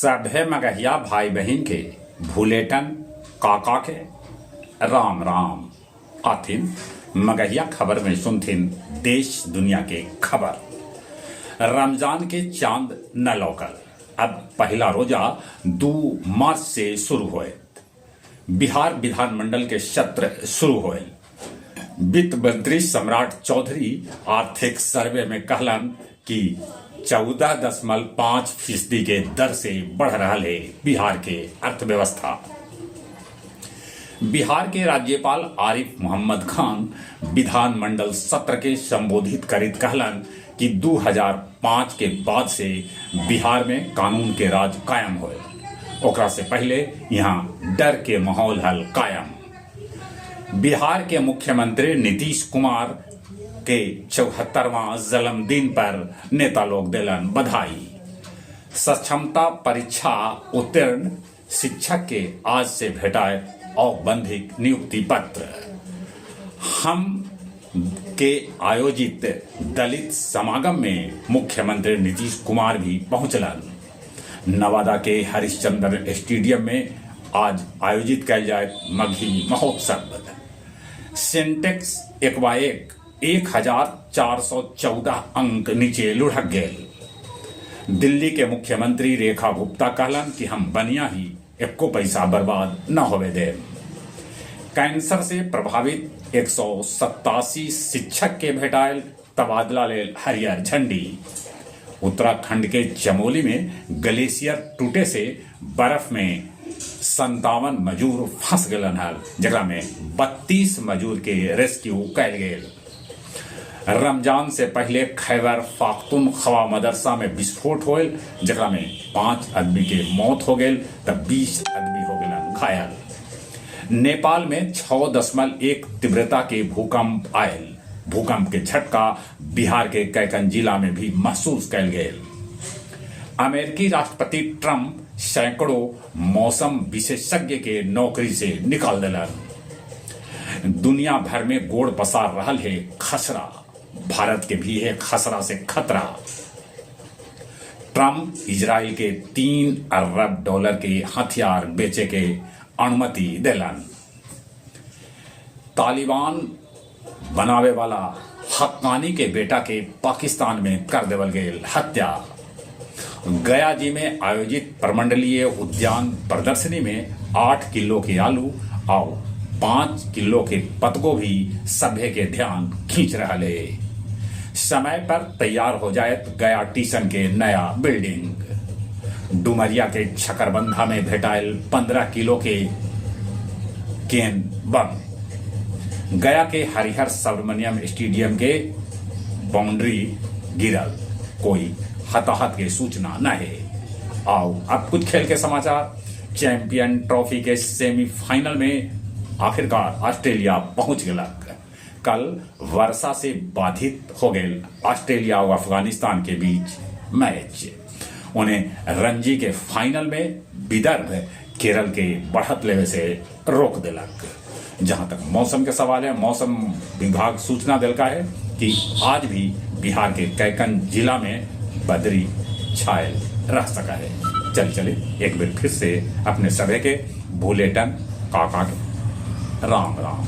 सभे मगहिया भाई बहिन के भुलेटन काका के राम राम। आथिन मगहिया खबर में सुनथिन देश दुनिया के खबर। रमजान के चांद न लौकल, अब पहिला रोजा 2 मार्च से शुरू होएत। बिहार विधानमंडल के सत्र शुरू होएल। वित्त मंत्री सम्राट चौधरी आर्थिक सर्वे में कहलन कि 14.5% के दर से बढ़ रहा है बिहार के अर्थव्यवस्था। बिहार के राज्यपाल आरिफ मोहम्मद खान विधानमंडल सत्र के संबोधित करित कहलन कि 2005 के बाद से बिहार में कानून के राज कायम होए। ओकरा से पहले यहाँ डर के माहौल हल कायम। बिहार के मुख्यमंत्री नीतीश कुमार के 74वां जन्मदिन पर नेता लोग दिलन बधाई। सक्षमता परीक्षा उत्तीर्ण शिक्षक के आज से भेटाए औपबंधिक नियुक्ति पत्र। हम के आयोजित दलित समागम में मुख्यमंत्री नीतीश कुमार भी पहुंचलन। नवादा के हरिश्चंद्र स्टेडियम में आज आयोजित कैल जाए मगही महोत्सव। सेंटेक्स एकबाएक 1414 अंक नीचे लुढ़क गेल। दिल्ली के मुख्यमंत्री रेखा गुप्ता कहलन कि हम बनिया ही एको पैसा बर्बाद न होवे देव। कैंसर से प्रभावित 187 शिक्षक के भेटायल तबादला लेल हरियर झंडी। उत्तराखंड के चमोली में ग्लेशियर टूटे से बर्फ में 57 मजूर फंस गलन हल, जकरा में 32 मजूर के रेस्क्यू कैल गेल। रमजान से पहले खैबर पाख्तूनख्वा मदरसा में विस्फोट होल, जकरा में 5 आदमी के मौत हो गेल त 20 आदमी हो गेलन घायल। नेपाल में 6.1 तीव्रता के भूकंप आयल। भूकंप के झटका बिहार के कैकन जिला में भी महसूस कैल गेल। अमेरिकी राष्ट्रपति ट्रंप सैकड़ों मौसम विशेषज्ञ के नौकरी से निकाल दिलन। दुनिया भर में गोड़ पसार रहल है खसरा, भारत के भी है खसरा से खतरा। ट्रंप इजराइल के 3 अरब डॉलर के हथियार बेचे के अनुमति दिलन। तालिबान बनावे वाला हक्कानी के बेटा के पाकिस्तान में कर देवल गेल हत्या। गया जी में आयोजित प्रमंडलीय उद्यान प्रदर्शनी में 8 किलो के आलू और 5 किलो के पतगोभी सभ्य के ध्यान खींच रहा है। समय पर तैयार हो जाए गया टीसन के नया बिल्डिंग। डुमरिया के छकरबंधा में भेटायल 15 किलो के केन बम। गया के हरिहर सुब्रमण्यम स्टेडियम के बाउंड्री गिरल, कोई हताहत के सूचना न है। आओ अब कुछ खेल के समाचार। चैंपियन ट्रॉफी के सेमीफाइनल में आखिरकार ऑस्ट्रेलिया पहुंच गलक। कल वर्षा से बाधित हो गए ऑस्ट्रेलिया और अफगानिस्तान के बीच मैच। उन्हें रणजी के फाइनल में विदर्भ केरल के बढ़त लेवे से रोक दिलक। जहां तक मौसम के सवाल है, मौसम विभाग सूचना दिलका है कि आज भी बिहार के कैकन जिला में बदरी छायल रह सका है। चल चले एक बार फिर से अपने सभे के भूलेटन काका के राम राम।